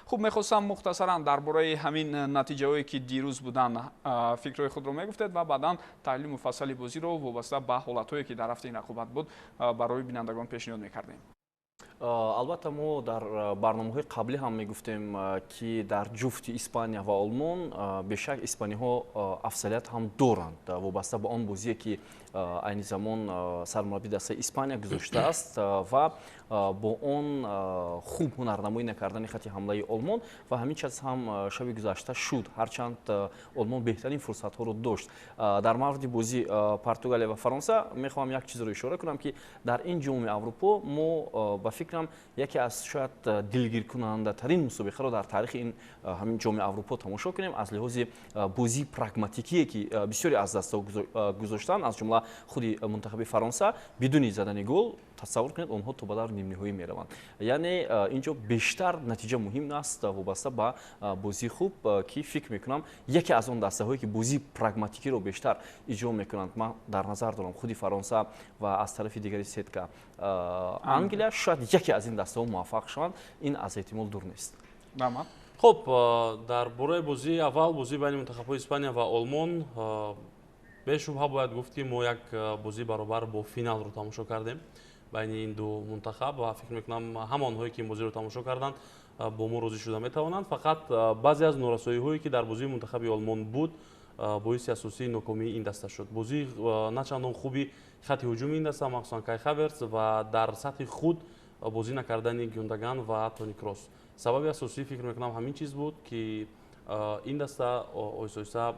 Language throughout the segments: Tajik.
Хуб, мехостам мухтасаран дар бораи ҳамин натиҷаҳое, ки дирӯз буданд, фикрҳои худро мегуфтед ва баъдан таҳлили муфассали бозиро вобаста ба ҳолатҳое, ки дар рафти ин рақобат буд, барои бинандагон пешниҳод мекардем. Албатта, мо дар барномаҳои қаблӣ ҳам мегуфтем, ки дар ҷуфти Испания ва Олмон бешак испаниҳо афзалият ҳам доранд, вобаста ба он бозие, ки айни замон сармурабби дастаи Испания гузоштааст ва бо он хуб ҳунарнамоӣ накардани хати ҳамлаи Олмон. Ва ҳамин чиз ҳам шаби гузашта шуд, ҳарчанд Олмон беҳтарин фурсатҳоро дошт. Дар мавриди бозии Португалия ва Фаронса мехоҳам як чизро ишора кунам, ки дар ин Ҷоми Аврупо мо, ба фикрам, яке аз шояд дилгиркунандатарин мусобиқаро дар таърихи ин ҳамин Ҷоми Аврупо тамошо кунем, аз лиҳози бозии прагматикие, ки бисёре аз дастаҳо гузоштанд, аз ҷумла худи мунтахаби Фаронса. Бидуни задани гол, тасаввур кунед, онҳо то ба даври нимниҳоӣ мераванд. Яъне ин ҷо бештар натиҷа муҳим аст, вобаста ба бозии хуб, ки фикр мекунам, яке аз он дастаҳое, ки бозии прагматикиро бештар иҷро мекунанд, ман дар назар дорам худи Фаронса ва аз тарафи дигари сетка Англия, шояд яке аз ин дастаҳо муваффақ шаванд, ин аз эҳтимол дур нест. Хуб, дар бораи бозии аввал, бозии байни мунтахабҳои Испания ва Олмон, бешубҳа бояд гуфт, ки мо як бозии баробар бо финалро тамошо кардем байни ин ду мунтахаб. Ва фикр мекунам, ҳама онҳое, ки ин бозиро тамошо карданд, бо мо розӣ шуда метавонанд. Фақат баъзе аз норасоиҳое, ки дар бозии мунтахаби Олмон буд, боиси асосии нокомии ин даста шуд. Бозии начандон хуби хати ҳуҷуми ин даста, махсусан Кай Хаверс, ва дар сатҳи худ бозӣ накардани Гюндаган ва Тони Кросс. Сабаби асосӣ, фикр мекунам, ҳамин чиз буд, ки ин даста оҳиста оҳиста,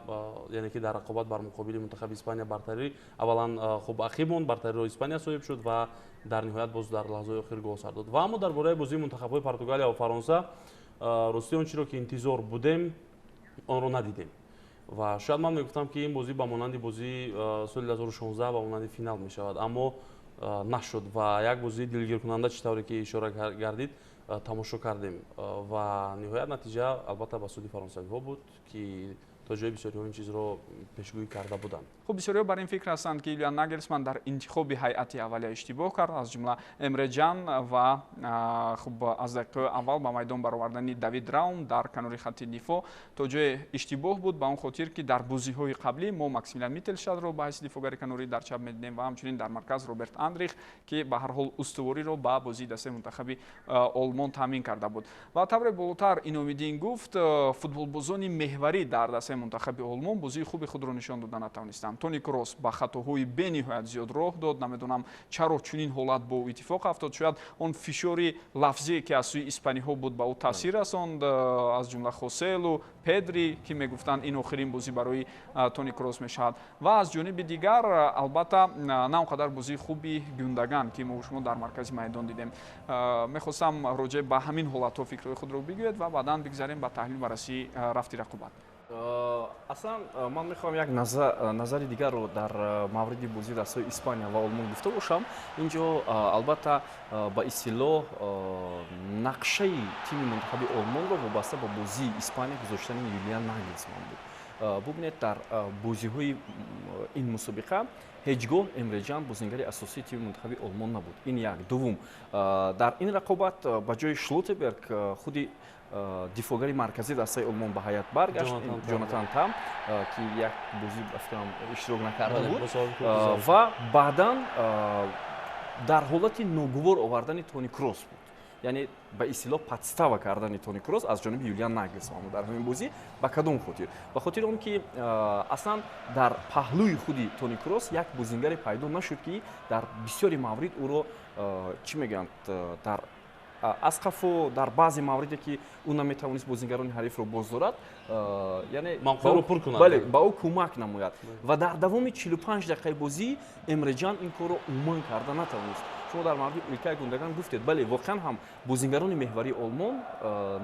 яъне ки дар рақобат бар муқобили мунтахаби Испания бартарӣ аввалан хуб ақиб монд, бартариро Испания соҳиб шуд ва дар ниҳоят боз дар лаҳзаи охир гол сар дод. Ва аммо дар бораи бозии мунтахабҳои Португалия ва Фаронса, ростӣ, он чиро, ки интизор будем, онро надидем. Ва шояд ман мегуфтам, ки ин бозӣ ба монанди бозии соли 2016, ба монанди финал мешавад, аммо нашуд ва як бозии дилгиркунанда, чӣ тавре ки ишора гардид, тамошо кардем. Ва ниҳоят натиҷа, албатта, ба суди фаронсавиҳо буд, ки то ҷои бисёриҳо ин чизро пешгӯӣ карда буданд. Хуб, бисёриҳо бар ин фикр ҳастанд, ки Юлиан Нагелсман дар интихоби ҳайати аввалия иштибоҳ кард, аз ҷумла Эмре Ҷан ва хуб, аз дақиқаи аввал ба майдон баровардани Давид Раум дар канори хати дифоъ то ҷое иштибоҳ буд, ба он хотир, ки дар бозиҳои қаблӣ мо Максимилиан Мителштадтро ба ҳайси дифоъгари канорӣ дар чап медидем ва ҳамчунин дар марказ Роберт Андрих, ки ба ҳар ҳол устувориро ба бозии дастаи мунтахаби Олмон таъмин карда буд. Ва тавре болотар Иномиддин гуфт, футболбозони меҳварӣ дар дастаи мунтахаби Олмон бозии хуби худро нишон дода натавонистанд. Тони Кросс ба хатоҳои бениҳоят зиёд роҳ дод. Намедонам, чаро чунин ҳолат бо ӯ иттифоқ афтод. Шояд он фишори лафзие, ки аз сӯи испаниҳо буд, ба ӯ таъсир расонд, аз ҷумла Хоселу, Педри, ки мегуфтанд, ин охирин бозӣ барои Тони Кросс мешавад. Ва аз ҷониби дигар, албатта, на он қадар бозии хуби Гюндаган, ки мо шумо дар маркази майдон дидем. Мехостам роҷеъ ба ҳамин ҳолатҳо фикрҳои худро бигӯед ва баъдан бигзарем ба таҳлил баррасии рафти рақобат. Аслан ман мехоҳам як назари дигарро дар мавриди бозии дастаҳои Испания ва Олмон гуфта бошам. Ин ҷо, албатта, ба истилоҳ нақшаи тими мунтахаби Олмонро вобаста ба бозии Испания гузоштани Юлиан Нагелсман буд. Бубинед, дар бозиҳои ин мусобиқа ҳеҷ гоҳ Эмре Ҷан бозингари асосии тими мунтахаби Олмон набуд. Ин як. Дуввум, дар ин рақобат ба ҷои Шлотербек худи дифоъгари марказии дастаи Олмон ба ҳайат баргашт, Ҷонатан Там, ки як бозӣ, ба фикрам, иштирок накарда буд. Ва баъдан дар ҳолати ногувор овардани Тони Кросс буд, яъне ба истилоҳ подстава кардани Тони Кросс аз ҷониби Юлиан Нагелсман дар ҳамин бозӣ. Ба кадом хотир? Ба хотири он ки аслан дар паҳлӯи худи Тони Кросс як бозингаре пайдо нашуд, ки дар бисёри маврид ӯро, чӣ мегӯянд, дар аз қафо, дар баъзе мавриде, ки ӯ наметавонист бозингарони ҳарифро боздорад, яъне бале, ба ӯ кӯмак намояд. Ва дар давоми 45 дақиқаи бозӣ Эмре Ҷан ин корро умуман карда натавонист. Шумо дар мавриди Илкай Гундаган гуфтед. Бале, воқеан ҳам бозингарони меҳварии Олмон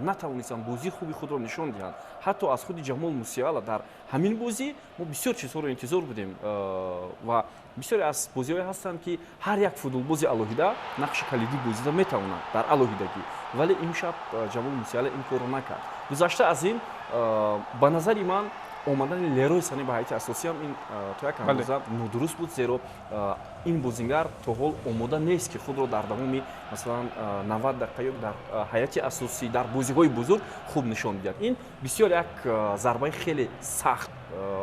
натавонистанд бозии хуби худро нишон диҳанд. Ҳатто аз худи Ҷамол Мусиала дар ҳамин бозӣ мо бисёр чизҳоро интизор будем. Ва бисёре аз бозиҳое ҳастанд, ки ҳар як футболбози алоҳида нақши калидӣ бозида метавонад дар алоҳидагӣ, вале имшаб Ҷамол Мусиала ин корро накард. Гузашта аз ин, ба назари ман, Омадани Лерой Сане ба ҳайати асосӣ ҳам ин то як андоза нодуруст буд, зеро ин бозингар то ҳол омода нест, ки худро дар давоми, масалан, 90 дақиқа ё дар ҳайати асосӣ дар бозиҳои бузург хуб нишон диҳад. Ин бисёр як зарбаи хеле сахт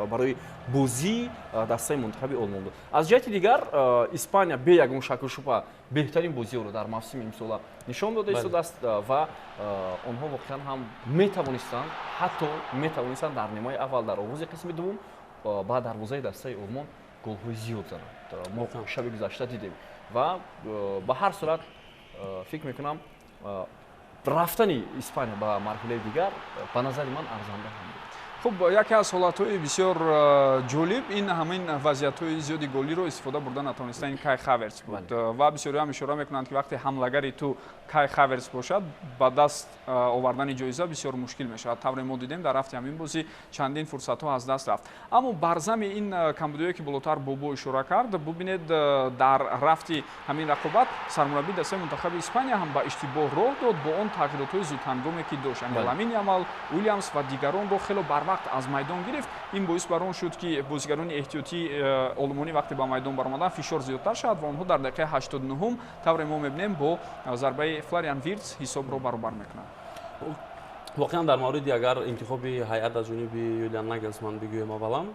барои бозии дастаи мунтахаби Олмон буд. Аз ҷиҳати дигар, Испания бе ягон шаку шубҳа беҳтарин бозиҳоро дар мавсими имсола нишон дода истодааст ва онҳо воқеан ҳам метавонистанд, ҳатто метавонистанд дар нимаи аввал, дар оғози қисми дуввум ба дарвозаи дастаи Олмон голҳои зиёд зананд. Мо шаби гузашта дидем ва ба ҳар сурат фикр мекунам, рафтани Испания ба марҳилаи дигар ба назари ман арзанда ҳам буд. Хуб, яке аз ҳолатҳои бисёр ҷолиб ин ҳамин вазъиятҳои зиёди голиро истифода бурда натавонистани Кай Хаверс буд. Ва бисёриҳам ишора мекунанд, ки вақте ҳамлагари ту Кай Хаверс бошад, ба даст овардани ҷоиза бисёр мушкил мешавад. Тавре мо дидем, дар рафти ҳамин бозӣ чандин фурсатҳо аз даст рафт. Аммо бар зами ин камбудиҳое, ки болотар Бобо ишора кард, бубинед, дар рафти ҳамин рақобат сармураббии дастаи мунтахаби Испания ҳам ба иштибоҳ роҳ дод бо он тағйиротҳои зудҳангоме, ки дошт. Ламин Ямал, Уильямс ва дигаронро хело барвақт аз майдон гирифт. Ин боис бар он шуд, ки бозигарони эҳтиётии олмонӣ вақте ба майдон баромаданд, фишор зиёдтар шавад ва онҳо дар дақиқаи 89-ум, тавре мо мебинем, бо зарбаи Флориан Виртс ҳисобро баробар мекунанд. Воқеан, дар мавриди агар интихоби ҳайат аз ҷониби Юлиан Нагелсман бигӯем, аввалан,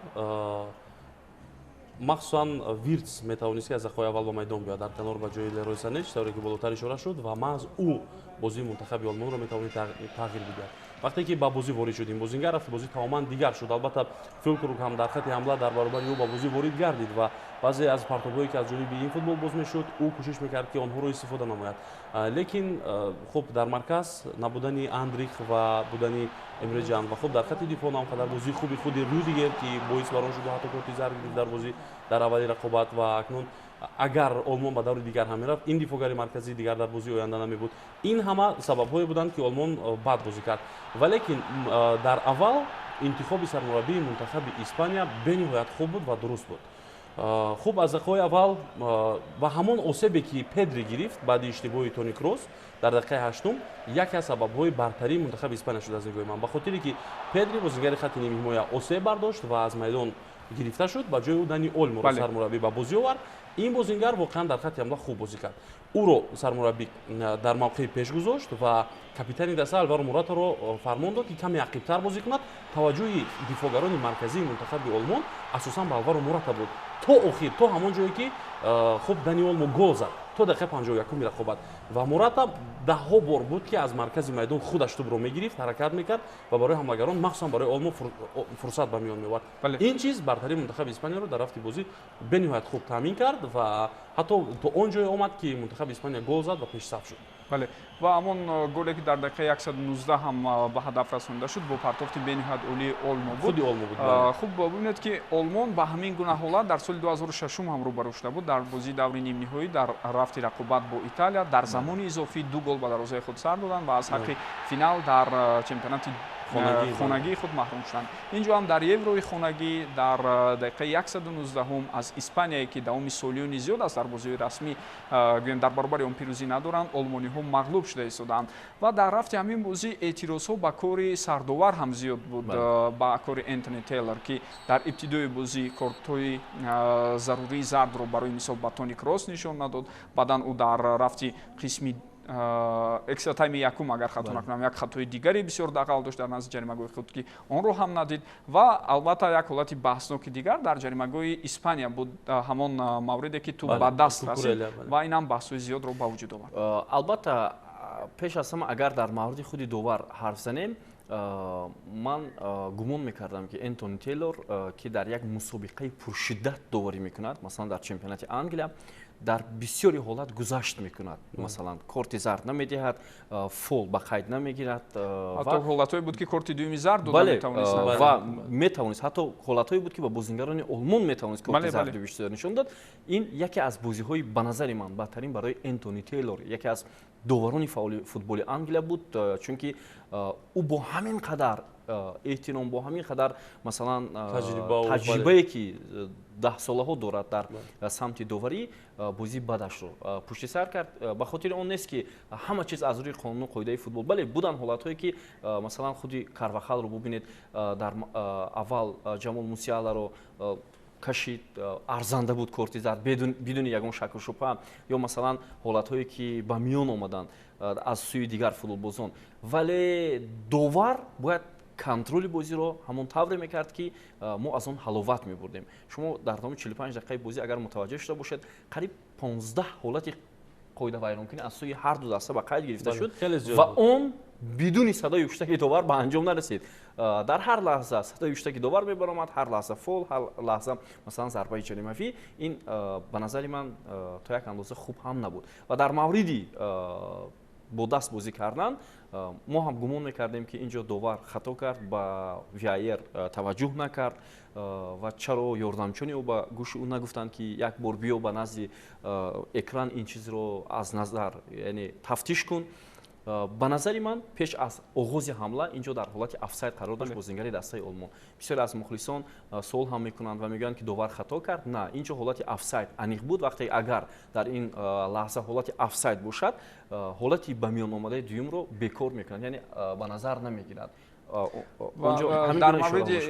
махсусан Виртс метавонист, ки аз дақиқаҳои аввал ба майдон биёяд дар канор ба ҷои Лерой Сане, тавре ки болотар ишора шуд, ва маҳз ӯ бозии мунтахаби Олмонро метавонид тағйир бидиҳад. Вақте ки ба бозӣ ворид шуд ин бозингар, рафти бозӣ тамоман дигар шуд. Албатта, Фюлкруг ҳам дар хати ҳамла дар баробари ӯ ба бозӣ ворид гардид ва баъзе аз партобҳое, ки аз ҷониби ин футболбоз мешуд, ӯ кӯшиш мекард, ки онҳоро истифода намояд. Лекин хуб, дар марказ набудани Андрих ва будани Эмре Ҷан ва хуб, дар хати дифоъ на он қадар бозии хуби худи Рюдигер, ки боис бар он шуд, ҳатто корти зард гирифт дар бозӣ дар аввали рақобат. Ва акнун агар Олмон ба даври дигар ҳам мерафт, ин дифоъгари марказии дигар дар бозии оянда намебуд. Ин ҳама сабабҳое буданд, ки Олмон бад бозӣ кард. Валекин дар аввал интихоби сармураббии мунтахаби Испания бениҳоят хуб буд ва дуруст буд. Хуб, аз дақиқаҳои аввал ва ҳамон осебе, ки Педри гирифт баъди иштибоҳи Тони Кросс дар дақиқаи ҳаштум, яке аз сабабҳои бартарии мунтахаби Испания шуд аз нигоҳи ман, ба хотире ки Педри, бозигари хати нимҳимоя, осеб бардошт ва аз майдон гирифта шуд. Ба ҷои ӯ Дани Олморо сармураббӣ ба бозӣ овард. Ин бозингар воқеан дар хати ҳамла хуб бозӣ кард. Ӯро сармураббӣ дар мавқеи пеш гузошт ва капитани даста Алваро Мораторо фармон дод, ки каме ақибтар бозӣ кунад. Таваҷҷӯҳи дифоъгарони марказии мунтахаби Олмон асосан ба Алваро Мората буд то охир, то ҳамон ҷое, ки хуб, Дани Олмо гол зад то дақиқаи 51-уми рақобат. Ва Мората даҳҳо бор буд, ки аз маркази майдон худаш тӯбро мегирифт, ҳаракат мекард ва барои ҳамлагарон, махсусан барои Олмо, фурсат ба миён меовард. Ин чиз бартарии мунтахаби Испанияро дар рафти бозӣ бениҳоят хуб таъмин кард ва ҳатто то он ҷое омад, ки мунтахаби Испания гол зад ва пешсаф шуд. Бале, ва ҳамон голе, ки дар дақиқаи 119 ҳам ба ҳадаф расонида шуд, бо партофти бениҳоят олии Олмо буд. Худи Олмо буд. Хуб, бубинед, ки Олмон ба ҳамин гуна ҳолат дар соли 2006 ҳам рӯбарӯ шуда буд. Дар бозии даври нимниҳоӣ дар рафти рақобат бо Италия дар замони изофӣ ду гол ба дарвозаи худ сар доданд ва аз ҳаққи финал дар чемпионати хонагии худ маҳрум шуданд. Ин ҷо ҳам дар Еврои хонагӣ дар дақиқаи 119-ум аз Испанияе, ки давоми солиёни зиёд аст дар бозиҳои расмӣ, гӯем, дар баробари он пирӯзӣ надоранд, олмониҳо мағлуб шуда истодаанд. Ва дар рафти ҳамин бозӣ эътирозҳо ба кори сардовар ҳам зиёд буд, ба кори Энтони Тейлор, ки дар ибтидои бозӣ кортҳои зарурии зардро барои мисол ба Тони Кросс нишон надод. Баъдан ӯ дар рафти қисми экстра тайми якум, агар хато накунам, як хатои дигаре бисёр дағал дошт дар назди ҷаримагоҳи худ, ки онро ҳам надид. Ва албатта, як ҳолати баҳсноки дигар дар ҷаримагоҳи Испания буд, ҳамон мавриде, ки тӯб ба даст расид ва ин ҳам баҳсҳои зиёдро ба вуҷуд овард. Албатта, пеш аз ҳама, агар дар мавриди худи довар ҳарф занем, ман гумон мекардам, ки Энтони Тейлор, ки дар як мусобиқаи пуршиддат доварӣ мекунад, масалан, дар чемпионати Англия дар бисёри ҳолат гузашт мекунад, масалан, корти зард намедиҳад, фол ба қайд намегирад. Ҳатто ҳолатҳое буд, ки корти дуюми зард дода метавонист. Ва метавонист, ҳатто ҳолатҳое буд, ки ба бозингарони Олмон метавонист корти зарди бештар нишон дод. Ин яке аз бозиҳои, ба назари ман, бадтарин барои Энтони Тейлор, яке аз доварони фаъоли футболи Англия буд, чунки ӯ бо ҳамин қадар эҳтиром, бо ҳамин қадар, масалан, таҷрибае, ки даҳсолаҳо дорад дар самти доварӣ, бозии бадашро пушти сар кард. Ба хотири он нест, ки ҳама чиз аз рӯи қонуну қоидаи футбол. Бале, буданд ҳолатҳое, ки масалан худи Карвахалро бубинед, дар аввал Ҷамол Мусиаларо кашид, арзанда буд корти зард бидуни ягон шаку шубҳа, ё масалан ҳолатҳое, ки ба миён омаданд аз сӯи дигар футболбозон, вале довар бояд контроли бозиро ҳамон тавре мекард, ки мо аз он ҳаловат мебурдем. Шумо дар давоми 45 дақиқаи бозӣ агар мутаваҷҷеҳ шуда бошед, қариб 15 ҳолати қоидавайронкунӣ аз сӯи ҳарду даста ба қайд гирифта шуд ва он бидуни садои ҳуштаки довар ба анҷом нарасид. Дар ҳар лаҳза садои ҳуштаки довар мебаромад, ҳар лаҳза фол, ҳар лаҳза масалан зарбаи ҷаримавӣ. Ин ба назари ман то як андоза хуб ҳам набуд. Ва дар мавриди бо даст бозӣ кардан мо ҳам гумон мекардем, ки ин ҷо довар хато кард, ба VAR таваҷҷӯҳ накард ва чаро ёрдамчони ӯ ба гӯши ӯ нагуфтанд, ки як бор биё ба назди экран, ин чизро аз назар, яъне тафтиш кун. Ба назари ман, пеш аз оғози ҳамла ин ҷо дар ҳолати офсайд қарор дошт бозингари дастаи Олмон. Бисёре аз мухлисон суол ҳам мекунанд ва мегӯянд, ки довар хато кард. На, ин ҷо ҳолати офсайд аниқ буд. Вақте агар дар ин лаҳза ҳолати офсайд бошад, ҳолати ба миён омадаи дуюмро бекор мекунанд, яъне ба назар намегиранд. Дар мавриди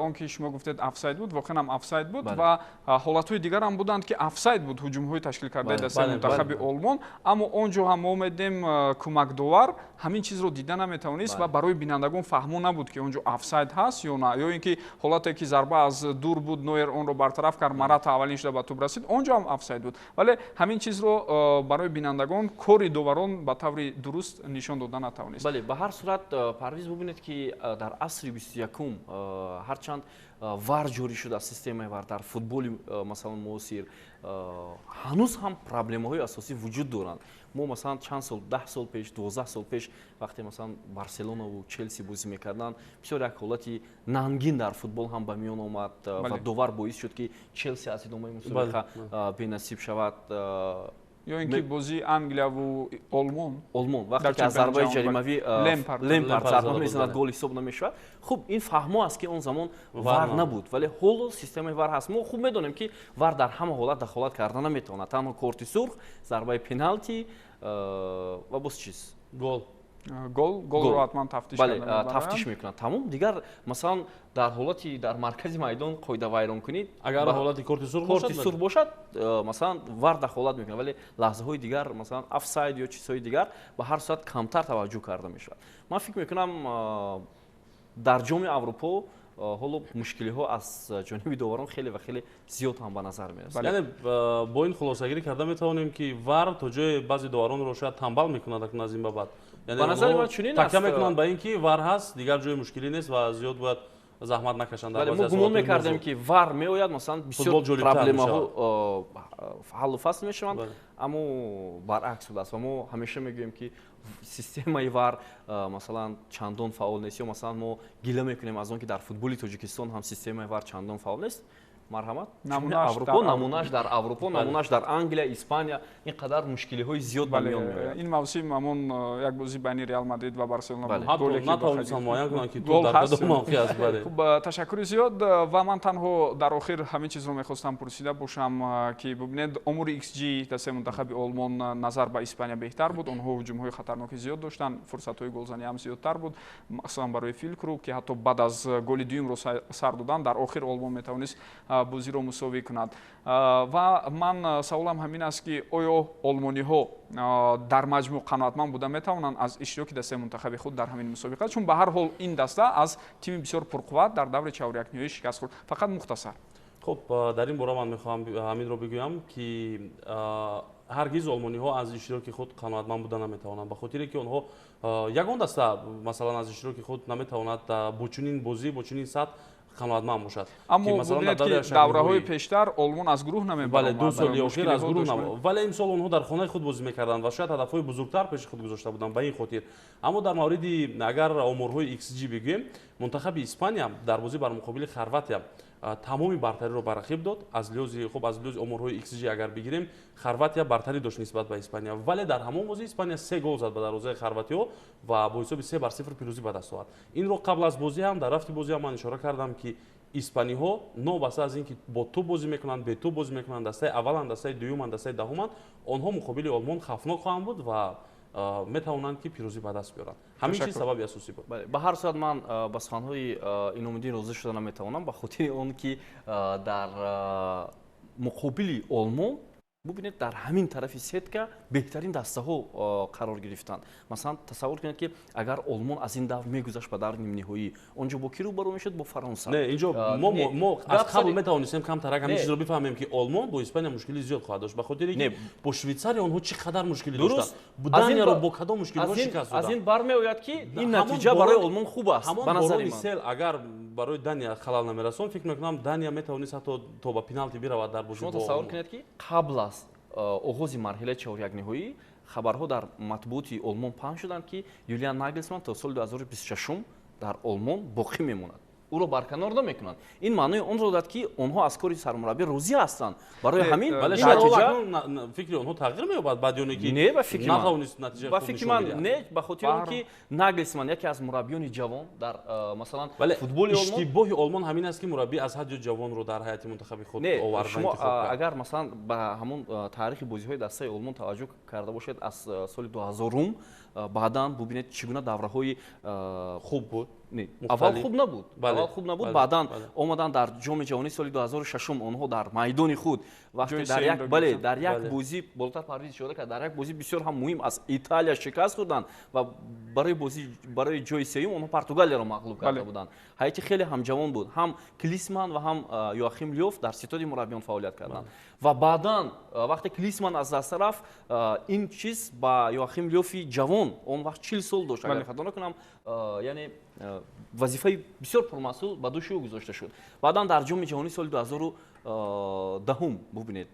он ки шумо гуфтед, офсайд буд, воқеан ҳам офсайд буд ва ҳолатҳои дигар ҳам буданд, ки офсайд буд, ҳуҷумҳои ташкил кардаи дастаи мунтахаби Олмон, аммо он ҷо ҳам мо медидем, кӯмакдовар ҳамин чизро дида наметавонист ва барои бинандагон фаҳмо набуд, ки он ҷо офсайд ҳаст ё на. Ё ин ки ҳолате ки зарба аз дур буд, Нойер онро бартараф кард, Марата аввалин шуда ба тӯб расид, он ҷо ҳам офсайд буд, вале ҳамин чизро барои бинандагон кори доварон ба таври дуруст нишон дода натавонист. Бале, ба ҳар сурат, Парвиз, бубинед, ки дар асри 21-ум ҳарчанд VAR ҷорӣ шуд аз системаи VAR дар футболи масалан муосир, ҳанӯз ҳам проблемаҳои асосӣ вуҷуд доранд. Мо масалан чанд сол, 10 сол пеш, 12 сол пеш, вақте масалан Барселонаву Челси бозӣ мекарданд, бисёр як ҳолати нангин дар футбол ҳам ба миён омад ва довар боис шуд, ки Челси аз идомаи мусобиқа бенасиб шавад. Ё ин ки бозии Англияву Олмон. Олмон, вақте ки аз зарбаи ҷаримавӣ Лемпард зарба мезанад, гол ҳисоб намешавад. Хуб, ин фаҳмо аст, ки он замон VAR набуд, вале ҳоло системаи VAR ҳаст. Мо хуб медонем, ки VAR дар ҳама ҳолат дахолат карда наметавонад, танҳо корти сурх, зарбаи пеналти ва боз чиз. Гол. Гол, голро ҳатман тафтиш. Бале, тафтиш мекунад, тамом. Дигар масалан дар ҳолати дар маркази майдон қоидавайронкунӣ, агар ҳолати корти сурх. Корти сурх бошад, масалан VAR дахолат мекунад, вале лаҳзаҳои дигар, масалан офсайд ё чизҳои дигар, ба ҳар сурат камтар таваҷҷӯҳ карда мешавад. Ман фикр мекунам, дар Ҷоми Аврупо ҳоло мушкилиҳо аз ҷониби доварон хеле ва хеле зиёд ҳам ба назар мерасад. Яъне бо ин хулосагирӣ карда метавонем, ки VAR то ҷое баъзе доваронро шояд тамбал мекунад акнун аз ин ба баъд. Ба назари ман чунин аст. Такя мекунанд ба ин ки VAR ҳаст, дигар ҷои мушкилӣ нест ва зиёд бояд заҳмат накашанд. Бале, мо гумон мекардем, ки VAR меояд, масалан бисёр проблемаҳо ҳаллу фасл мешаванд, аммо баръакс шудааст. Ва мо ҳамеша мегӯем, ки системаи VAR масалан чандон фаъол нест, ё масалан мо гила мекунем аз он ки дар футболи Тоҷикистон ҳам системаи VAR чандон фаъол нест. Марҳамат, Аврупо, намунааш дар Аврупо, намунааш дар Англия, Испания ин қадар мушкилиҳои зиёд ба миён меояд. Ин мавсим ҳамон як бозӣ байни Реал Мадрид ва Барселона. Натавонистанд муайян кунанд, ки тӯб дар кадом мавқеъ аст, бале. Хуб, ташаккури зиёд. Ва ман танҳо дар охир ҳамин чизро мехостам пурсида бошам, ки бубинед, омори xG дастаи мунтахаби Олмон назар ба Испания беҳтар буд, онҳо ҳуҷумҳои хатарноки зиёд доштанд, фурсатҳои голзанӣ ҳам зиёдтар буд, махсусан барои Фюллкруг, ки ҳатто баъд аз голи дуюмро сар додан дар охир Олмон метавонист бозиро мусовӣ кунад. Ва ман саволам ҳамин аст, ки оё олмониҳо дар маҷмӯъ қаноатманд буда метавонанд аз иштироки дастаи мунтахаби худ дар ҳамин мусобиқа, чун ба ҳар ҳол ин даста аз тими бисёр пурқувват дар даври чаҳорякниҳоӣ шикаст хӯрд? Фақат мухтасар. Хуб, дар ин бора ман мехоҳам ҳаминро бигӯям, ки ҳаргиз олмониҳо аз иштироки худ қаноатманд буда наметавонанд, ба хотире ки онҳо ягон даста масалан аз иштироки худ наметавонад бо чунин бозӣ, бо чунин сатҳ қаноатманд бошад. Аммо бубинед, ки давраҳои пештар Олмон аз гурӯҳ намебаромад. Бале, 2 соли охир аз гурӯҳ, вале имсол онҳо дар хонаи худ бозӣ мекарданд ва шояд ҳадафҳои бузургтар пеши худ гузошта буданд, ба ин хотир. Аммо дар мавриди агар оморҳои xG бигӯем, Мунтахаби Испания дар бозӣ бар муқобили Хорватия тамоми бартариро ба рақиб дод. Аз лиҳози, хуб, аз лиҳози оморҳои XG агар бигирем, Хорватия бартарӣ дошт нисбат ба Испания, вале дар ҳамон бозӣ Испания се гол зад ба дарвозаи хорватиҳо ва бо ҳисоби 3-0 пирӯзӣ ба даст овард. Инро қабл аз бозӣ ҳам, дар рафти бозӣ ҳам ман ишора кардам, ки испаниҳо новобаста аз ин ки бо тӯб бозӣ мекунанд, бе тӯб бозӣ мекунанд, дастаи авваланд, дастаи дуюманд, дастаи даҳуманд, онҳо муқобили Олмон хавфнок хоҳанд буд ва метавонанд, ки пирӯзӣ ба даст биёранд. Ҳамин чиз сабаби асосӣ буд. Ба ҳар сурат, ман ба суханҳои Иномиддин розӣ шуда наметавонам, ба хотири он ки дар муқобили Олмон, бубинед, дар ҳамин тарафи сетка беҳтарин дастаҳо қарор гирифтанд. Масалан, тасаввур кунед, ки агар Олмон аз ин давр мегузашт ба даври нимниҳоӣ, он ҷо бо ки рӯбарӯ мешуд? Бо Фаронса. Не, инҷо мо аз қабл метавонистем камтарак ҳамин чизро бифаҳмем, ки Олмон бо Испания мушкили зиёд хоҳад дошт, ба хотире ки бо Швейтсария онҳо чӣ қадар мушкилӣ доштанд, Данияро бо кадом мушкилиҳо шикаст. Аз ин бармеояд, ки ин натиҷа барои Олмон хуб аст, ба назари ман. Сел агар барои Дания халал намерасон, фикр мекунам, Дания метавонист ҳатто то ба пеналти биравад дар бозӣ. Шумо тасаввур кунед, ки қабл аз оғози марҳилаи чорякниҳоӣ хабарҳо дар матбуоти Олмон паҳн шуданд, ки Юлиан Наглсман то соли 2026 дар Олмон боқӣ мемонад, ӯро барканор намекунанд. Ин маънои онро дорад, ки онҳо аз кори сармураббӣ розӣ ҳастанд. Барои ҳамин натиҷа фикри онҳо тағйир меёбад баъди оне ки не, ба фикри натавонист натиҷаи ба фикри ман не, ба хотири он ки Наглсман яке аз мураббиёни ҷавон дар, масалан, футболи Олмон. Иштибоҳи Олмон ҳамин аст, ки мураббӣ аз ҳад зиёд ҷавонро дар ҳайати мунтахаби худ овард. Шумо агар, масалан, ба ҳамон таърихи бозиҳои дастаи Олмон таваҷҷӯҳ карда бошед аз соли 2000-ум, баъдан бубинед, чӣ гуна давраҳои хуб буд. Аввал хуб набуд, аввал хуб набуд, баъдан омадан дар Ҷоми ҷаҳонии соли 2006, онҳо дар майдони худ, вақте дар як, бале, дар як бозӣ, болотар Парвиз ишора кард, дар як бозӣ бисёр ҳам муҳим аз Италия шикаст хӯрданд ва барои бозӣ барои ҷои сеюм онҳо Португалияро мағлуб карда буданд. Ҳайати хеле ҳам ҷавон буд, ҳам Клисман ва ҳам Йоахим Лёв дар ситоди мураббиён фаъолият карданд. Ва баъдан вақте Клисман аз даста рафт, ин чиз ба Йоахим Лёфи ҷавон, он вақт 40 сол дошт, агар хато накунам, яъне вазифаи бисёр пурмасъул ба дӯши ӯ гузошта шуд. Баъдан дар Ҷоми ҷаҳонии соли 2010, бубинед,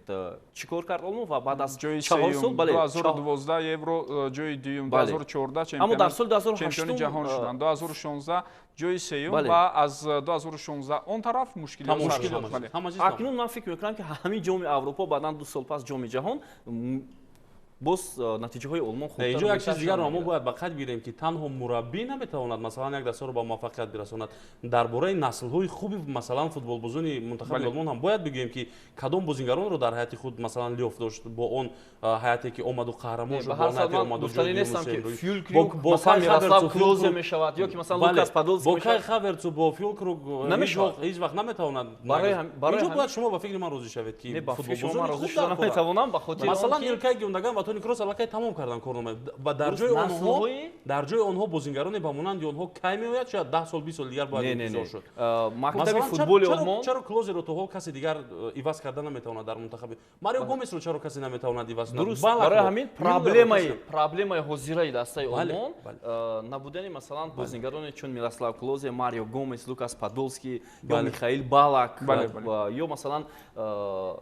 чӣ кор кард Олмон ва баъд аз 4 сол, бале, 2012 Евро ҷои дуюм, 2014 аммо дар соли чемпиони ҷаҳон шуданд, 2016 ҷои сеюм ва аз 2016 он тараф мушкилиҳо. Акнун ман фикр мекунам, ки ҳамин Ҷоми Аврупо, баъдан 2 сол пас Ҷоми ҷаҳон, боз натиҷаҳои Олмон хубтар. Инҷо як чиз дигарро мо бояд ба қайд бигирем, ки танҳо мураббӣ наметавонад, масалан, як дастаро ба муваффақият бирасонад. Дар бораи наслҳои хуби, масалан, футболбозони мунтахаби Олмон ҳам бояд бигӯем, ки кадом бозингаронро дар ҳайати худ, масалан, Лёв дошт, бо он ҳайате ки омаду қаҳрамон шуд, бо он ҳайате омаду бо Клозе мешавад ё ки, масалан, Лукас Подолски. Бо Кай Хаверцу, бо Фюлкруг ҳеҷ вақт наметавонад. Инҷо бояд шумо ба фикри ман розӣ шавед, ки футболбозони хуб наметавонам, ба хотири масалан, Илкай Гюндоган ва Тони Кросс аллакай тамом кардан корнома ва дар ҷои онҳо бозингароне ба монанди онҳо кай меояд? Шояд 10 сол, 20 соли дигар бояд интизор шуд. Мактаби футболи Олмон. Чаро Клозеро то ҳол касе дигар иваз карда наметавонад дар мунтахаби? Марио Гомесро чаро касе наметавонад иваз кунад? Дуруст, барои ҳамин проблемаи ҳозираи дастаи Олмон набудани, масалан, бозингароне чун Мирослав Клозе, Марио Гомес, Лукас Подолски ё Михаил Балак ё, масалан,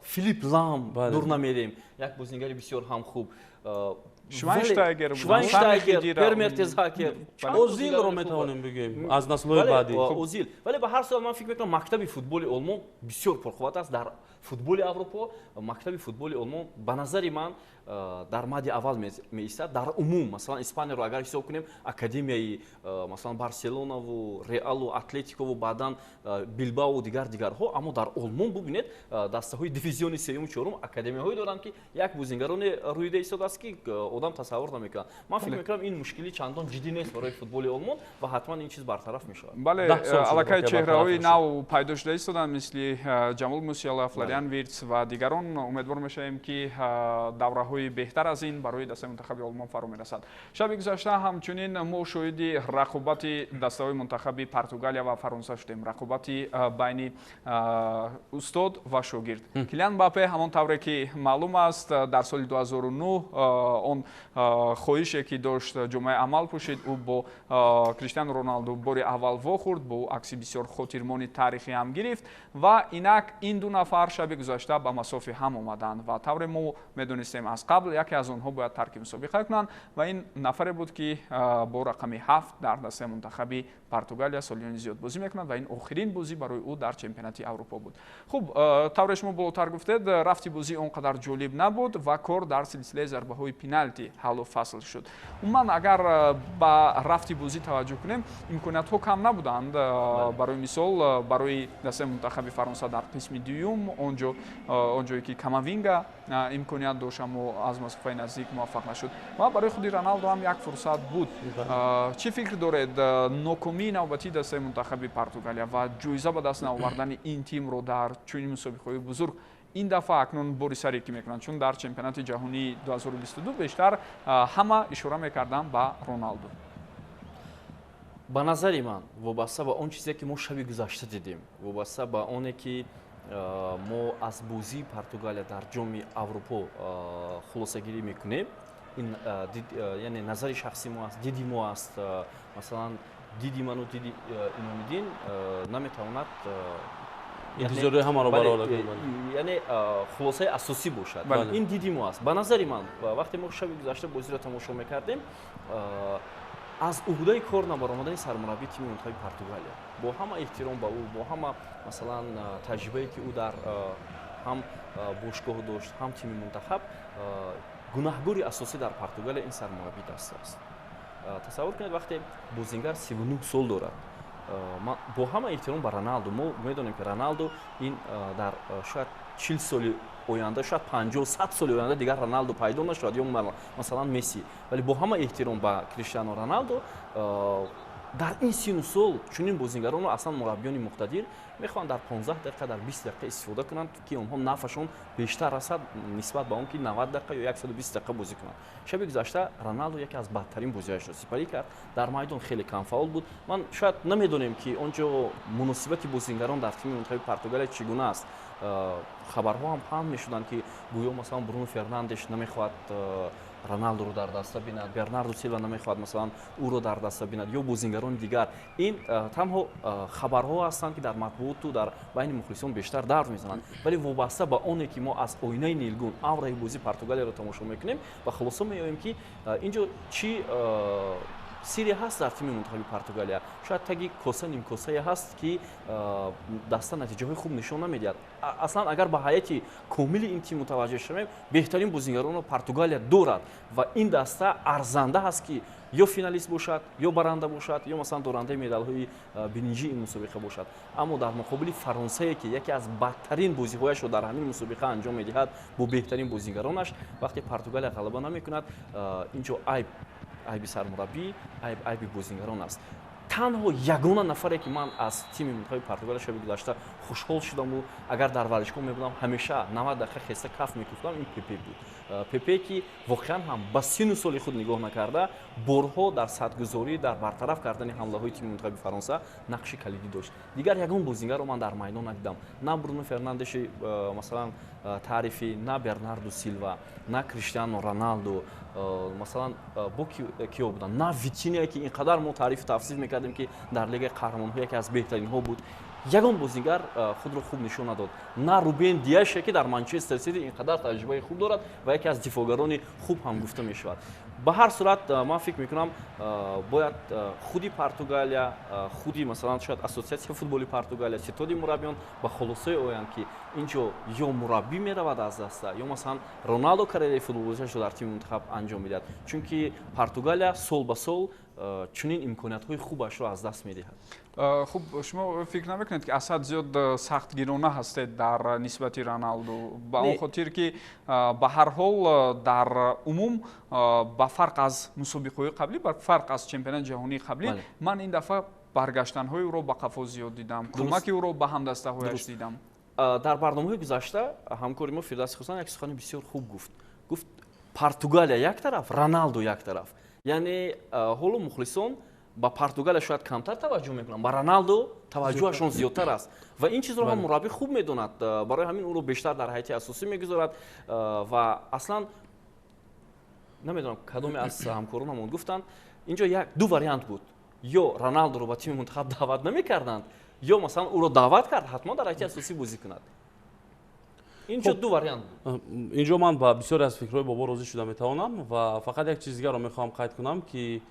Филип Лам, дур намерем, як бозингари бисёр ҳам хуб. Швайнштайгер. Швайнштайгер, Пер Мертезакер. Озилро метавонем бигӯем аз наслҳои баъдӣ. Озил, вале ба ҳар сурат ман фикр мекунам, мактаби футболи Олмон бисёр пурқувват аст. Дар футболи Аврупо мактаби футболи Олмон, ба назари ман, дар мади аввал меистад. Дар умум, масалан, Испанияро агар ҳисоб кунем, академияи, масалан, Барселонаву Реалу Атлетикову, баъдан Билбаову дигар дигарҳо, аммо дар Олмон, бубинед, дастаҳои дивизиони сеюму чорум академияҳое доранд, ки як бозингароне рӯида истодааст, ки одам тасаввур намекунад. Ман фикр мекунам, ин мушкили чандон ҷиддӣ нест барои футболи Олмон ва ҳатман ин чиз бартараф мешавад. Бале, аллакай чеҳраҳои нав пайдо шуда истоданд, мисли Ҷамол Мусиала, Флориан Виртс ва дигарон. Умедвор мешавем, ки давраҳои беҳтар аз ин барои дастаи мунтахаби Олмон фаро мерасад. Шаби гузашта ҳамчунин мо шоҳиди рақобати дастаҳои мунтахаби Португалия ва Фаронса шудем, рақобати байни устод ва шогирд. Килиан Мбаппе, ҳамон тавре ки маълум аст, дар соли 2009 он хоҳише ки дошт, ҷомаи амал пӯшид. Ӯ бо Криштиану Роналду бори аввал вохӯрд, бо ӯ акси бисёр хотирмони таърихӣ ҳам гирифт ва инак ин ду нафар шаби гузашта ба масофи ҳам омаданд. Ва тавре мо медонистем аз Аз қабл яке аз онҳо бояд тарки мусобиқа кунанд ва ин нафаре буд, ки бо рақами 7 дар дастаи мунтахаби Португалия солиёни зиёд бозӣ мекунад ва ин охирин бозӣ барои ӯ дар чемпионати Аврупо буд. Хуб, тавре шумо болотар гуфтед, рафти бозӣ он қадар ҷолиб набуд ва кор дар силсилаи зарбаҳои пеналти ҳаллу фасл шуд. Умуман, агар ба рафти бозӣ таваҷҷӯҳ кунем, имкониятҳо кам набуданд. Барои мисол, барои дастаи мунтахаби Фаронса дар қисми дуюм, он ҷое ки Камавинга имконият дошт, аммо аз масофаи наздик муваффақ нашуд, ва барои худи Роналдо ҳам як фурсат буд. Чӣ фикр доред, нокомии навбатии дастаи мунтахаби Португалия ва ҷоиза ба даст наовардани ин тимро дар чунин мусобиқаҳои бузург, ин дафъа акнун бори саре ки мекунанд, чун дар чемпионати ҷаҳонии 2022 бештар ҳама ишора мекарданд ба Роналдо? Ба назари ман, вобаста ба он чизе, ки мо шаби гузашта дидем, вобаста ба оне, ки мо аз бозии Португалия дар Ҷоми Аврупо хулосагирӣ мекунем, ин, яъне, назари шахси мо аст, диди мо аст. Масалан, диди ману диди Иномиддин наметавонад интизори ҳамаро бароварда. Яъне хулосаи асосӣ бошад. Ин диди мо аст. Ба назари ман, вақте мо шаби гузашта бозиро тамошо мекардем, аз уҳдаи кор набаромадани сармураббии тими мунтахаби Португалия, бо ҳама эҳтиром ба ӯ, бо ҳама, масалан, таҷрибае, ки ӯ дар ҳам бошгоҳ дошт, ҳам тими мунтахаб, гунаҳгори асосӣ дар Португалия ин сармураббии даста аст. Тасаввур кунед, вақте бозингар 39 сол дорад. Бо ҳама эҳтиром ба Роналду, мо медонем, ки Роналду ин дар шояд 40 соли оянда, шояд 50, 100 соли оянда дигар Роналду пайдо нашавад ё, масалан, Месси. Вале бо ҳама эҳтиром ба Криштиано Роналду, дар ин сину сол чунин бозингаронро аслан мураббиёни муқтадир мехоҳанд дар 15 дақиқа, дар 20 дақиқа истифода кунанд, ки онҳо нафашон бештар расад, нисбат ба он ки 90 дақиқа ё 120 дақиқа бозӣ кунанд. Шаби гузашта Роналду яке аз бадтарин бозиҳояшро сипарӣ кард, дар майдон хеле камфаъол буд. Ман шояд намедонем, ки он ҷо муносибати бозингарон дар тими мунтахаби Португалия чӣ гуна аст. Хабарҳо ҳам паҳн мешуданд, ки гӯё, масалан, Бруно Фернандеш намехоҳад Роналдуро дар даста бинад, Бернарду Силва намехоҳад, масалан, ӯро дар даста бинад ё бозингарони дигар. Ин танҳо хабарҳо ҳастанд, ки дар матбуоту дар байни мухлисон бештар дарв мезананд. Вале вобаста ба оне, ки мо аз оинаи нилгун авраи бозии Португалияро тамошо мекунем, ба хулоса меоем, ки ин ҷо чӣ сирре ҳаст дар тими мунтахаби Португалия. Шояд таги коса нимкосае ҳаст, ки даста натиҷаҳои хуб нишон намедиҳад. Аслан, агар ба ҳайати комили ин тим мутаваҷҷеҳ шавем, беҳтарин бозингаронро Португалия дорад ва ин даста арзанда ҳаст, ки ё финалист бошад, ё баранда бошад, ё, масалан, дорандаи медалҳои биринҷии ин мусобиқа бошад. Аммо дар муқобили Фаронсае, ки яке аз бадтарин бозиҳояшро дар ҳамин мусобиқа анҷом медиҳад бо беҳтарин бозингаронаш, вақте Португалия ғалаба намекунад, ин ҷо айб айби сармураббӣ, айб айби бозингарон аст. Танҳо ягона нафаре, ки ман аз тими мунтахаби Португалия шаби гузашта хушҳол шудаму агар дар варзишгоҳ мебудам, ҳамеша 90 дақиқа хеста каф мекуфтам, ин Пепе буд. Пепе, ки воқеан ҳам ба сину соли худ нигоҳ накарда, борҳо дар садгузорӣ, дар бартараф кардани ҳамлаҳои тими мунтахаби Фаронса нақши калидӣ дошт. Дигар ягон бозингарро ман дар майдон надидам: на Бруно Фернандеши, масалан, таърифӣ, на Бернарду Силва, на Криштиано Роналду. Масалан, бо киё буданд? На Витиния, ки ин қадар мо таърифу тавсиф мекардем, ки дар Лигаи қаҳрамонҳо яке аз беҳтаринҳо буд. Ягон бозингар худро хуб нишон надод. На Рубен Диаше, ки дар Манчестер Сити ин қадар таҷрибаи хуб дорад ва яке аз дифоъгарони хуб ҳам гуфта мешавад. Ба ҳар сурат, ман фикр мекунам, бояд худи Португалия, худи, масалан, шояд ассотсиатсияи футболи Португалия, ситоди мураббиён ба хулосае оянд, ки ин ҷо ё мураббӣ меравад аз даста, ё, масалан, Роналдо карьераи футболбозиашро дар тими мунтахаб анҷом медиҳад, чунки Португалия сол ба сол чунин имкониятҳои хубашро аз даст медиҳад. Хуб, шумо фикр намекунед, ки аз ҳад зиёд сахтгирона ҳастед дар нисбати Роналду, ба он хотир ки ба ҳар ҳол, дар умум, ба фарқ аз мусобиқаҳои қаблӣ, ба фарқ аз чемпионати ҷаҳонии қаблӣ, ман ин дафъа баргаштанҳои ӯро ба қафо зиёд дидам, кӯмаки ӯро ба ҳамдастаҳояш дидам? Дар барномаҳои гузашта ҳамкори мо Фирдавси Хусан як сухани бисёр хуб гуфт. Гуфт: «Португалия як тараф, Роналду як тараф». Яъне ҳоло мухлисон ба Португалия шояд камтар таваҷҷӯҳ мекунанд, ба Роналду таваҷҷӯҳашон зиёдтар аст ва ин чизро ҳам мураббӣ хуб медонад. Барои ҳамин ӯро бештар дар ҳайати асосӣ мегузорад. Ва аслан намедонам, кадоме аз ҳамкоронамон гуфтанд, ин ҷо як ду вариант буд: ё Роналдуро ба тими мунтахаб даъват намекарданд, ё, масалан, ӯро даъват кард, ҳатман дар ҳайати асосӣ бозӣ кунад. Инҷо ду вариант буд. Инҷо ман ба бисёре аз фикрҳои Бобо розӣ шуда метавонам ва фақат як чиз дигарро мехоҳам қайд кунам, ки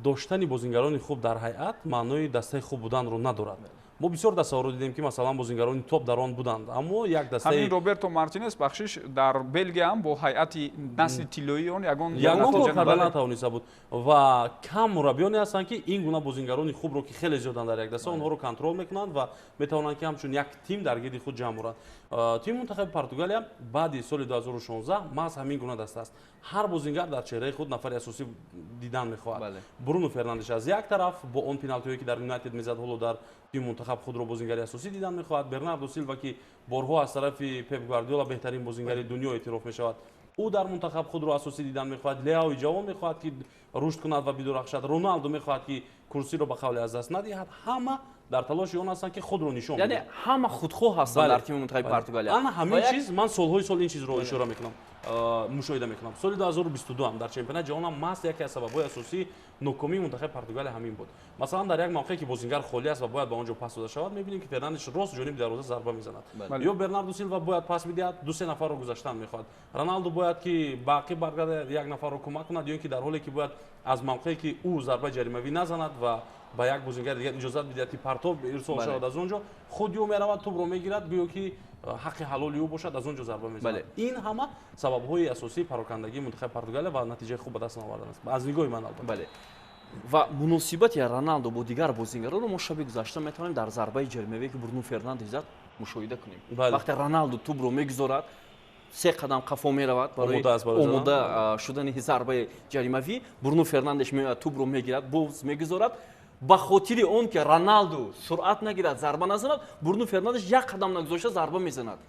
доштани бозингарони хуб дар ҳайат маънои дастаи хуб буданро надорад. Мо бисёр дастаҳоро дидем, ки масалан бозингарони топ дар он буданд, аммо як дастаи ҳамин Роберто Мартинес, бахшиш, дар Белгия ҳам бо ҳайати насли тиллоии он ягон ягон кор карда натавониста буд ва кам мураббиёне ҳастанд, ки ин гуна бозингарони хубро, ки хеле зиёданд дар як даста, онҳоро контрол мекунанд ва метавонанд, ки ҳамчун як тим дар гирди худ ҷамъ оранд. Тими мунтахаби Португалия баъди соли 2016 маҳз ҳамин гуна даста аст. Ҳар бозингар дар чеҳраи худ нафари асосӣ дидан мехоҳад. Бруно Фернандеш аз як тараф бо он пеналтиҳое, ки дар Юнайтед мезад, ҳоло дар тими мунтахаб худро бозингари асосӣ дидан мехоҳад. Бернардо Силва, ки борҳо аз тарафи Пеп Гвардиола беҳтарин бозингари дунё эътироф мешавад, ӯ дар мунтахаб худро асосӣ дидан мехоҳад. Леаои ҷавон мехоҳад, ки рушд кунад ва бидурахшад. Роналдо мехоҳад, ки курсиро ба қавле аз даст надиҳад. Ҳама дар талоши он ҳастанд, ки худро нишон яъне ҳама худхоҳ ҳастанд дар тими мунтахаби Португалия. Ана ҳамин чиз, ман солҳои сол ин чизро ишора мекунам, мушоҳида мекунам. Соли 2022 ҳам дар чемпионати ҷаҳон ҳам маҳз яке аз сабабҳои асосии нокомии мунтахаби Португалия ҳамин буд. Масалан, дар як мавқее, ки бозингар холӣ аст ва бояд ба он ҷо пас дода шавад, мебинем, ки Фернандеш рост ҷониби дарвоза зарба мезанад. Ё Бернардо Силва бояд пас бидиҳад, ду-се нафарро гузаштан мехоҳад. Роналдо бояд, ки ба ақиб баргардад, як нафарро кӯмак кунад, ё ин ки дар ҳоле ки бояд аз мавқее, ки ӯ зарбаи ҷаримавӣ назанад ва ба як бозингари дигар иҷозат бидиҳад, ки партоб ирсол шавад аз он ҷо, худи ӯ меравад, тӯбро мегирад, гӯё ки ҳаққи ҳалоли ӯ бошад, аз он ҷо зарба мезанад. Ин ҳама сабабҳои асосии парокандагии мунтахаби Португалия ва натиҷаи хуб ба даст наовардан аст аз нигоҳи ман, албатта. Бале, ва муносибати Роналдо бо дигар бозингаронро мо шаби гузашта метавонем дар зарбаи ҷаримавие, ки Бруно Фернандеш зад, мушоҳида кунем. Вақте Роналдо тӯбро мегузорад, се қадам қафо меравад барои омода шудани зарбаи ҷаримавӣ. Бруно Фернандеш меояд, тӯбро мегирад, боз мегузорад. Ба хотири он ки Роналду суръат нагирад, зарба назанад, Бруно Фернандеш як қадам нагузошта зарба мезанад.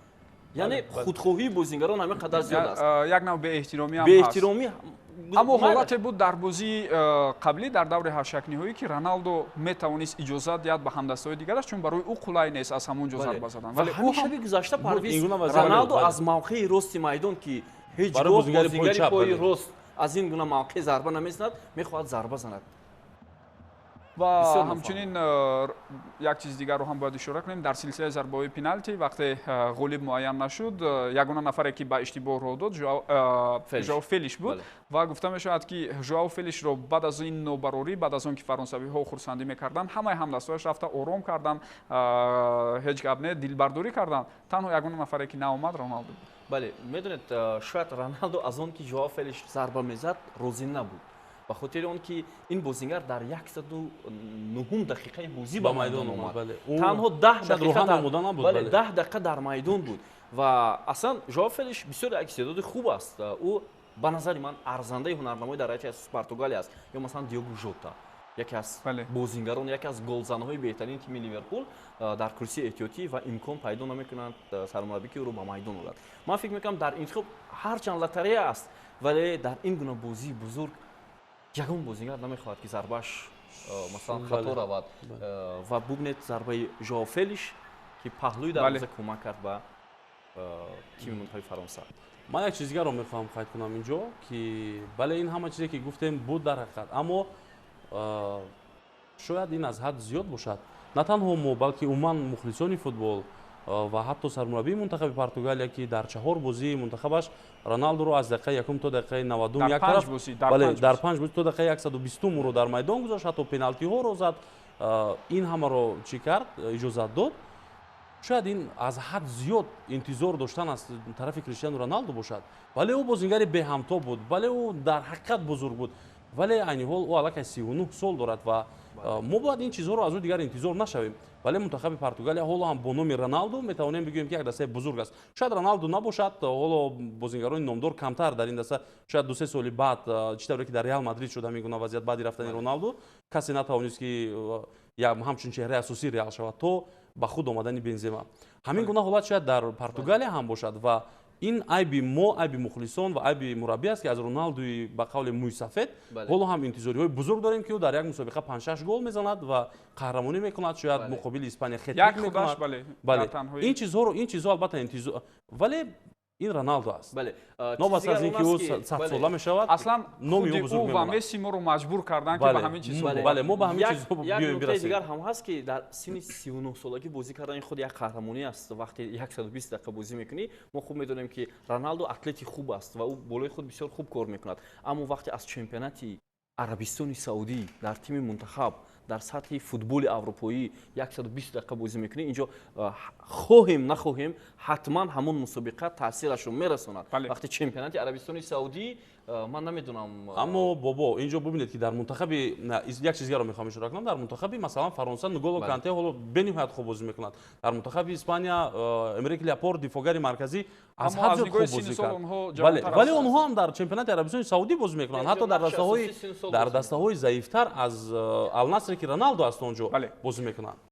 Яъне худхоҳии бозингарон ҳамин қадар зиёд аст. Як нав беэҳтиромӣ ҳам. Беэҳтиромӣ. Аммо ҳолате буд дар бозии қаблӣ, дар даври ҳаштякниҳоӣ, ки Роналдо метавонист иҷозат диҳад ба ҳамдастаҳои дигараш, чун барои ӯ қулай нест аз ҳамон ҷо зарба задан. Вале ҳамин шаби гузашта, Парвиз, Роналдо аз мавқеи рости майдон, ки ҳеҷ гоҳ бозингари пои рост аз ин гуна мавқеъ зарба намезанад, мехоҳад зарба занад. Ва ҳамчунин як чиз дигарро ҳам бояд ишора кунем. Дар силсилаи зарбаҳои пеналти, вақте ғолиб муайян нашуд, ягона нафаре, ки ба иштибоҳ роҳ дод, Жоао Фелиш буд. Ва гуфта мешавад, ки Жоао Фелишро баъд аз ин нобарорӣ, баъд аз он ки фаронсавиҳо хурсандӣ мекарданд, ҳамаи ҳамдастҳояш рафта ором карданд, ҳеҷ гап не, дилбардорӣ карданд. Танҳо ягона нафаре, ки наомад, Роналдо буд. Бале, медонед, шояд Роналдо аз он ки Жоао Фелиш зарба мезад, розӣ набуд, ба хотири он ки ин бозингар дар 109 дақиқаи бозӣ ба майдон омад. Танҳо 10 дақиқа дар майдон буд. Ва аслан Жоао Фелиш бисёр як истеъдоди хуб аст. Ӯ ба назари ман арзандаи ҳунарнамоӣ дар ҳайати асоси Португалия аст. Ё масалан Диогу Жота, яке аз бозингарон, яке аз голзанҳои беҳтарини тими Ливерпул, дар курсии эҳтиётӣ ва имкон пайдо намекунанд сармураббӣ, ки ӯро ба майдон орад. Ман фикр мекунам, дар интихоб ҳарчанд лотарея аст, вале дар ин гуна бозии бузург ягон бозингар намехоҳад, ки зарбааш масалан хато равад. Ва бубинед зарбаи Жоао Фелиш, ки паҳлӯи дарвоза кӯмак кард ба тими мунтахаби Фаронса. Ман як чиз дигарро мехоҳам қайд кунам инҷо, ки бале, ин ҳама чизе, ки гуфтем, буд дар ҳақиқат, аммо шояд ин аз ҳад зиёд бошад. На танҳо мо, балки умуман мухлисони футбол ва ҳатто сармураббии мунтахаби Португалия, ки дар чаҳор бозии мунтахабаш Роналдоро аз дақиқаи якум то дақиқаи 90-ум як тараф, бале, дар панҷ бозӣ то дақиқаи 120-ум ӯро дар майдон гузошт, ҳатто пеналтиҳоро зад, ин ҳамаро чӣ кард, иҷозат дод. Шояд ин аз ҳад зиёд интизор доштан аз тарафи Криштиану Роналдо бошад. Бале, ӯ бозингари беҳамто буд, бале, ӯ дар ҳақиқат бузург буд, вале айни ҳол ӯ аллакай 39 сол дорад ва мо бояд ин чизҳоро аз ӯ дигар интизор нашавем. Вале мунтахаби Португалия ҳоло ҳам бо номи Роналдо метавонем бигӯем, ки як дастаи бузург аст. Шояд Роналдо набошад, ҳоло бозингарони номдор камтар дар ин даста. Шояд ду-се соли баъд, чӣ тавре ки дар Реал Мадрид шуд ҳамин гуна вазъият, баъди рафтани Роналдо касе натавонист, ки ҳамчун чеҳраи асосии Реал шавад то ба худ омадани Бензема. Ҳамин гуна ҳолат шояд дар Португалия ҳам бошад ва ин айби мо, айби мухлисон ва айби мураббӣ аст, ки аз Роналдуи ба қавли мӯйсафед ҳоло ҳам интизориҳои бузург дорем, ки ӯ дар як мусобиқа панҷ-шаш гол мезанад ва қаҳрамонӣ мекунад, шояд муқобили Испания хет-трик мекунад. Бале, ин чизҳоро, ин чизҳо албатта интизор, вале Ин Роналдо аст. Новобаста аз ин ки ӯ 100-сола мешавад, аслан номи ӯ худи бузург ӯ ва мемонад. Месси моро маҷбур карданд, ки ба ҳамин чизҳо Бале, мо ба ҳамин чизҳо як биёем, нуктаи бирасем. дигар ҳам ҳаст, ки дар синни 39-солагӣ бозӣ кардан ин худ як қаҳрамонӣ аст. Вақте 120 дақиқа бозӣ мекунӣ, мо хуб медонем, ки Роналдо атлети хуб аст ва ӯ болои худ бисёр хуб кор мекунад, аммо вақте аз чемпионати Арабистони Саудӣ дар тими мунтахаб дар сатҳи футболи аврупоӣ 120 дақиқа бозӣ мекунӣ, инҷо хоҳем нахоҳем, ҳатман ҳамон мусобиқа таъсирашро мерасонад. Вақте чемпионати Арабистони Саудӣ, ман намедонам. Аммо, бобо, инҷо бубинед, ки дар мунтахаби, як чиз дигарро мехоҳам ишора кунам, дар мунтахаби, масалан, Фаронса Нголо Канте ҳоло бениҳоят хуб бозӣ мекунад. Дар мунтахаби Испания Эмерик Ляпор, дифоъгари марказӣ, аз Аммо ҳад аз зиёд нигоҳи хуб бозӣ синну сол кард. онҳо Бале, ҷавонтар вале ҳастанд. онҳо ҳам дар чемпионати Арабистони Саудӣ бозӣ мекунанд, ҳатто дар нақши дастаҳои асосӣ синну сол дар бозӣ дастаҳои заифтар аз Алнасре, ки Роналдо аст, он ҷо бозӣ мекунанд.